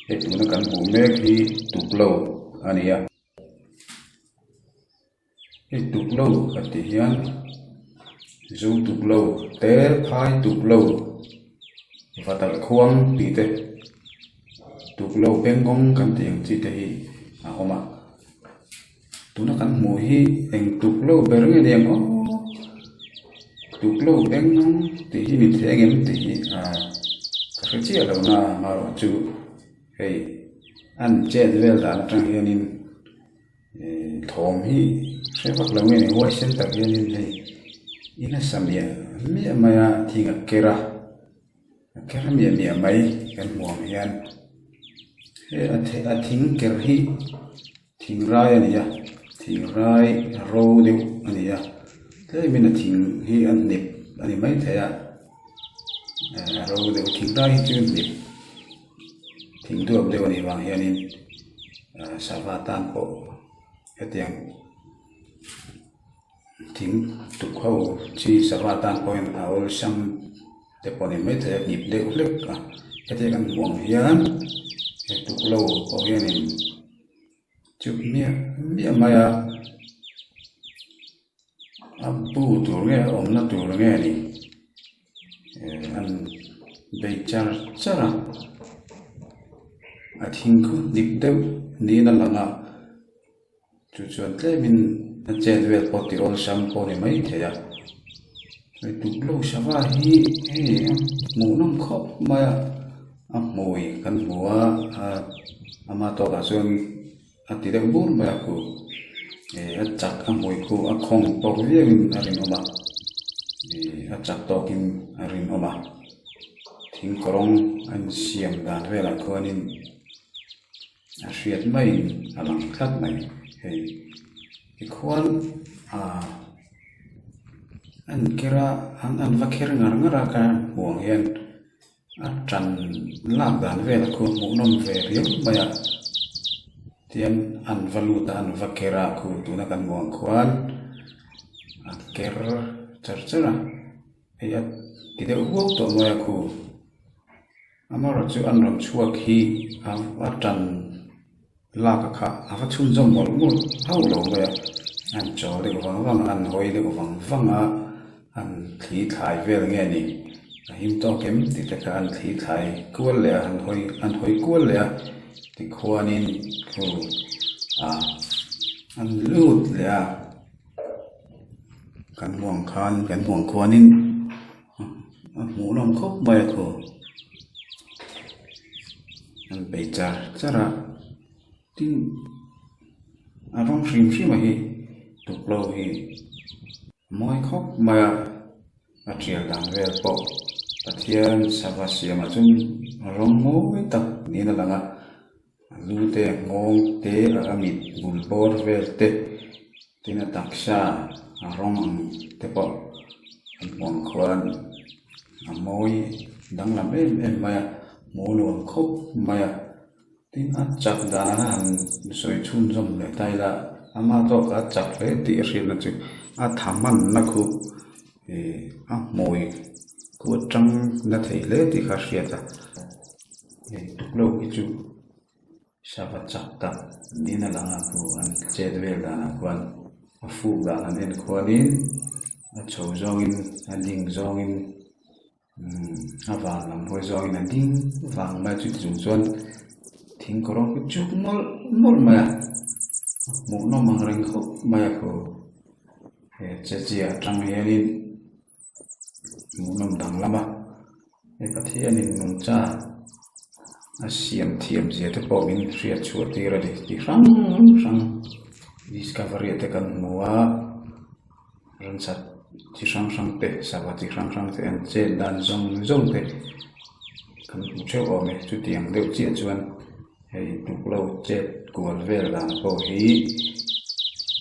Hei tuna kan hmuh mek hi tuklo a ni a hei tuklo kan tih hian zu tuklo te phai tuklo vatal khuang tih te tuklo bengngawng kan tih ang chi te hi a awm a. Tuna kan hmuh hi eng tuk lo ber nge ni ang aw tuk lo eng tih hi ni thei angem tih hi ah ka hre chiah lo na amaherawh chu hei an chet vel dan atang hianin ih thawm hi hre vak lo nge ni huaisen tak hianin hei i nasa miah miah mai a thing a ker a a ker miah miah mai kan hmuh ang hian he a thing ker hi. Thing rai a ni a thing rai ro deuh a ni a tlemin a thing hi a hnip a ni maithei a eh a ro deuh thing rai hi chu hnip thing duap deuh a nih vang hianin ah sava tan pawh hetiang thing tuk ho chi sava tan pawhin a awlsam te pawh a ni maithei a hnip deuh hlek a hetiang kan hmuh ang hian he tuklo pawh hianin. Chu miah miah mai a a bu tur nge a awmna tur nge ni eh an bei char char a a thing khu dik deuh niin a lang a chu chuan tlemin a chet vel pawh tih awlsam pawh a ni maithei a hei tuklo sava hi hei a hmuhnawm khawp mai a. A hmui kan hmu a ama tawkah chuan a ti deuh bur mai a khu ih a chak a hmui khu a khawng tawk viauin a rinawm a ih a chak tawkin a rinawm a thing kawrawng a insiam dan velah khuanin a hriat maiin a lang tlat mai hei tikhuan ah an ker a an va kher ngar ngar a ka hmuh ang hian. A tan lak dan vel khu hmuhnawm ve riau mai a tian an va lut a an va ker a khu tuna kan hmuh ang khuan a ker char char a hei a ti deuh huau tawh mai a khu amaherawh chu an rawn chhuak hi a tan lak a kha a va chhunzawm mawlh mawlh hauh lo mai a an chawl deuh vang vang a an hawi deuh vang vang a an thli thlai vel nge ni a him tawk em tih te kha an thli thlai kual leh a an hawi an hawi kual leh a tikhuanin khu ah an lut leh a kan hmuh ang khan kan hmuh ang khuanin a hmuhnawm khawp mai a thu. An bei char char a tin a rawng hrim hrim a hi tuklo hi a mawi khawp mai a a tial dan vel pawh Pathian sava siamah chuan rawng mawi tak niin a lang a a lu te a nghawng te a mit bul bawr vel te tin a taksa a rawng ang te pawh an hmuh ang khuan a mawi danglam em em mai a hmuh nuam khawp mai a tin a chak dan a han sawi chhunzawm leh ta ila ama tawk a chak hle tih a hriatna chu a tha hmanna khu ih a hmui khu atang na thei hle tih kha a hriat a hei tuklo hi chu. Sava chak tak niin a lang a khu an chet vel danah khuan a fuk dan han en khuanin a chho zawngin a ding zawngin umm a van lam hawi zawngin a ding vang mai a chuti chung chuan thing kawrawng hi chuk mawlh mawlh mai a hmuhnawm ang reng khawp mai a khu he chezia atang hianin hmuhnawm danglam a. Hei Pathianin nungcha a siam thiam zia te pawh min hriat chhuah tir a ni ti hrang hrang discovery te kan hmu a ramsa chi hrang hrang te sava chi hrang hrang te an chet dan zawng zawng te kan hmu theuh awm e chutiang deuh chiah chuan hei tuklo chet kual vel dan pawh hi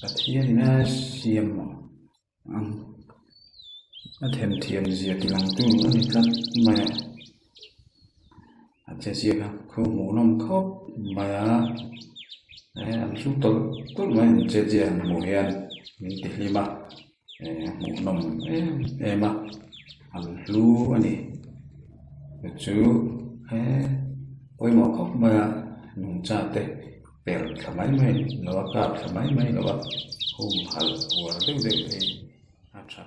Pathianin a siam. A themthiam zia ti lang tu a ni tlat mai a a che ziak a khu hmuhnawm khawp mai a eh an hlu tawlh tawlh mai an che zia han hmuh hian min ti hlim a eh a hmuhnawm em em a an hlu a ni. Chu he pawimawh khawp mai a nungcha te per thla mai mai lo a kap thla mai mai lo a humhalh uar deuh deuh te hi a tha.